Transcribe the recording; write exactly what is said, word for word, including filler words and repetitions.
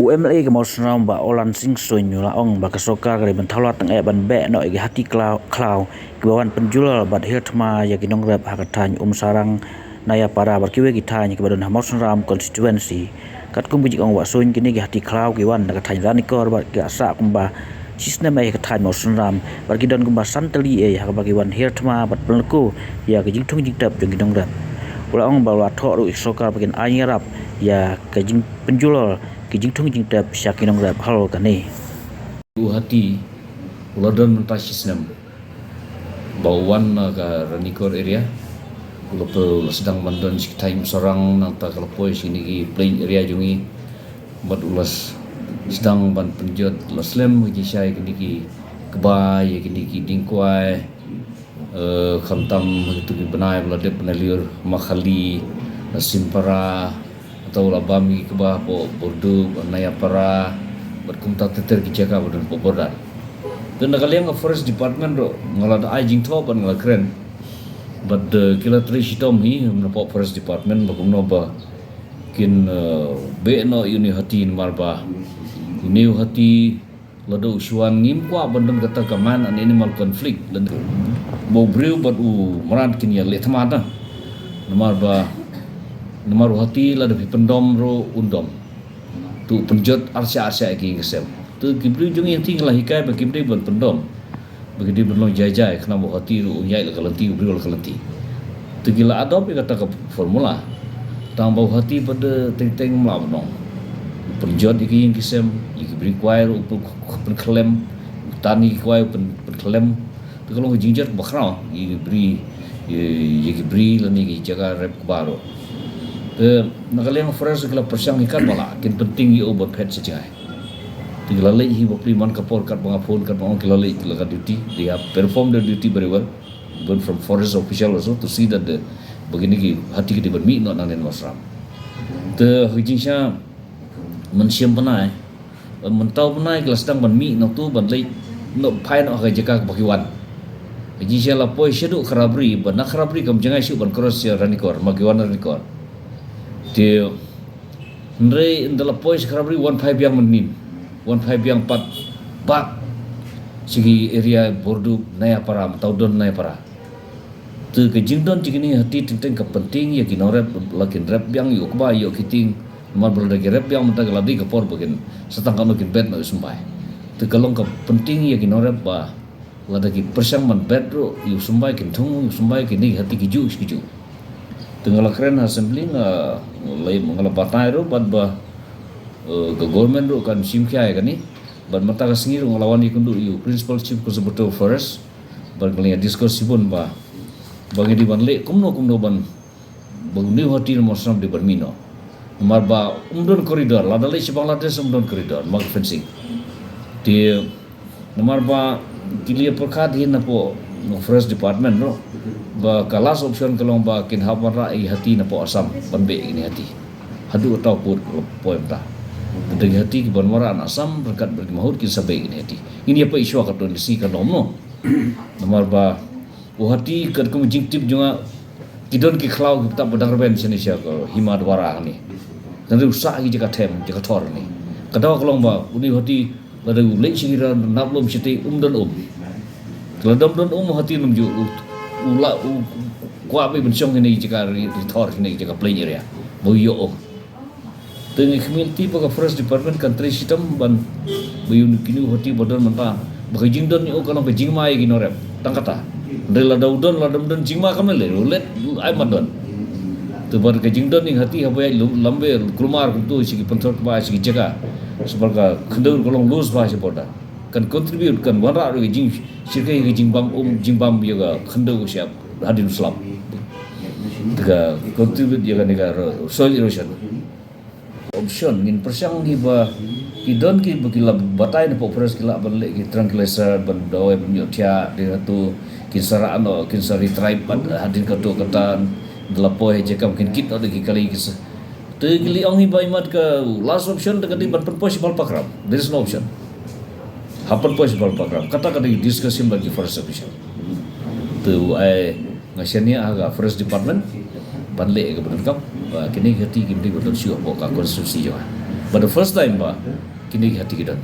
U M L A ka Mawsynram, Bah Olan Sing Suin, u la ong ba ka sorkar ka dei ban thaw lad tang eh ban beh noh ïa ki hati khlaw, khlaw kiba wan pynjulor bad hiar thma ïa ki nongrep ha ka thaiñ Umsarang, Nayapara bad kiwei ki thaiñ kiba don ha Mawsynram constituency. Katkum ka jingong Bah Suin, kine ki hati khlaw ki wan na ka thaiñ Ranikor bad ki la sah kumba shi snem eh ha ka thaiñ Mawsynram bad ki don kumba san tylli eh ha kaba ki wan hiar thma bad pynlehkhuh ïa ka jingthung jingtep jong ki nongrep. U la ong ba u la thoh ruh ïa ka sorkar ba kin ai ïarap ïa ka jingpynjulor ki jingthung jingtep sha ki nongrep halor kane. U hati u la don mynta shi snem ba u wan na ka Ranikor area. U la poi, u la sdang ban don sha ki thaiñ Umsarang, nangta ka la poi sha kine ki plain area jong ngi. Bad u la s-, sdang ban pynjot, la slem ha ki shai kine ki kba ïa kine ki dieng kwai. Eh, khamtam ha kitu ki bnai ba la dep, Panaliur, Makhali, Simpara, uta u la bam ïa ki kba hapoh Bordup, Nayapara bad kumta ter ter ki jaka ba don hapoh border. Te na ka liang ka Forest Department ruh nga la da ai jingthoh bad nga la kren bad, eh, ki la trei shitom hi na poh Forest Department ba kumno ba kin, eh, beh noh ïa une u hati, namar ba une u hati lada u shu wan, ngim kwah ban don kata ka man and animal conflict, lada ba u briew bad u mrad kin ïaleh thma ta. Namar ba, namar u hati lada phi pyndom ruh un dom. Te u pynjot arshah arshah ïa ki ïing ki sem. Te ki briew jong ngi hati ngi la hikai ba kim dei ban pyndom, ba ki dei ban long jai jai, khnang ba u hati ruh un ïaid la ka lynti, u briew la ka lynti. Te ki la adopt ïa kata ka formula. Tang ba u hati pat de teng teng mla ban ong. U pynjot ïa ki ïing ki sem, ïa ki bri kwai ruh u pyn-, pynkhyllem, u tan ïa ki kwai u pyn-, pynkhyllem. Te ka long ka jingjot ba khraw ïa ki bri, ïa, ïa ki bri lane ki jaka rep kba ruh. Te na ka liang Forest ki la pyrshang hi katba lah, kin pynting ïa u ban phet sha jngai. Te ki la leit hi bapli man ka por, katba nga phone, katba nga ong, ki la leit, ki la ka duty, they have performed their duty very well. Even from forest official also to see that the, ba kine ki hati ki dei ban mih noh nangne na Mawsynram. Te ha ka jingshisha mynsiem bnai, mynta u bnai ki la sdang ban mih noh tu ban leit noh, phai noh ha ka jaka kaba ki wan. Ha ka jingshisha la poi shaduh Kharabri, ba na Kharabri kam jngai shuh ban cross sha Ranikor, ma ki wan Ranikor. Te hynrei ynda la poi sha Kharabri wan phai biang mynnin, wan phai biang pat bad sha ki area Bordup, Nayapara, mynta u don Nayapara. Te ka jingdon jong kine ki hati teng teng ka pynting ïa ki nongrep, la kin rep biang ïa u kba ïa u kti. Namar ba lada ki rep biang mynta ka la dei ka por ba kin sa tang kano kin bet noh ïa u symbai. Te ka long ka pynting ïa ki nongrep ba lada ki pyrshang ban bet ruh ïa u symbai, kin thung ïa u symbai, kine ki hati ki juh ki juh. Te nga la kren ha assembly, nga la, nga la batai ruh bad ba, eh, ka government ruh kan shim khia ïa kane. Bad mynta ka sngi ruh nga la wan ïakynduh ïa u Principal Chief Conservator of Forest bad nga la ïa discuss shibun ba, ba ngi dei ban leh kumno kumno ban, ba une u hati na Mawsynram dei ban mih noh. Namar ba um don corridor, lada leit sha Bangladesh um don corridor, namar ka fencing. Te namar ba ki la ïa pyrkhat hi na poh, na Forest Department ruh, ba ka last option ka long ba kin hap wanrah ïa ki hati na poh Assam ban beh ïa kine ki hati. Haduh katta u pud ka la poi mynta. Tang ki hati kiban wanrah na Assam ryngkat bad ki mahut kin sa beh ïa kine ki hati. Ngin ïa peit shuwa katno, ngin sa ïohi katno, no. Namar ba u hati, katkum ka jingtip jong nga, ki don ki khlaw kiba tap ba dang rben shane sha ka Hima Dwara hangne. Tang ruh sah ki jaka them, jaka thor hangne. Ka daw ka long ba une u hati lada u leit sha ki rah nap lum shatei um don um. Lada um don um, u hati um ju, u, u la, u kwah beit ban shong hangne ki jaka ri, ri thor, hangne ki jaka plain area ba u ïoh um. Te nga khmih lynti ba ka Forest Department kan trei shitom ban, ba ïa kine ki hati ba don mynta, ba ka jingdon jong u ka long ka jingma ïa ki nongrep. Tang kata. Hynrei lada u don, lada um don jingma kam lei lei, u leit ai ban don. Te bad ka jingdon jong ki hati haba ïaid lum, lambe kulmar kumto sha ki pynthor kba sha ki jaka, sha ba ka khyndew ka long loose bha sha border. Kan contribute, kan wanrah ruh ka jingshyrkhei, ka jingbam um, jingbam ïa ka khyndew sha hadien u slap. Te ka contribute ïa kane ka ro-, soil erosion. Option, ngin pyrshang hi ba ki don kiba ki la batai na poh Forest, ki lah ban leh ki tranquilizer ban dawai ban ïohthiah, dei hato kin sa rah noh, kin sa retrieve bad hadien kato kata, ynda la poi ha jaka ba kin kit noh da ki kali ki sa. Te ki la ong hi ba imat ka last option te ka dei ban pynpoi sha Balpakram. There is no option. Hap pynpoi sha Balpakram. Kata ka dei discussion bad ki forest official. Te u ai nga shaniah ha ka Forest Department ban leh kaba donkam ba kine ki hati kim dei ban don shuh hapoh ka constituency jong nga. But the first time ba kine ki hati ki don.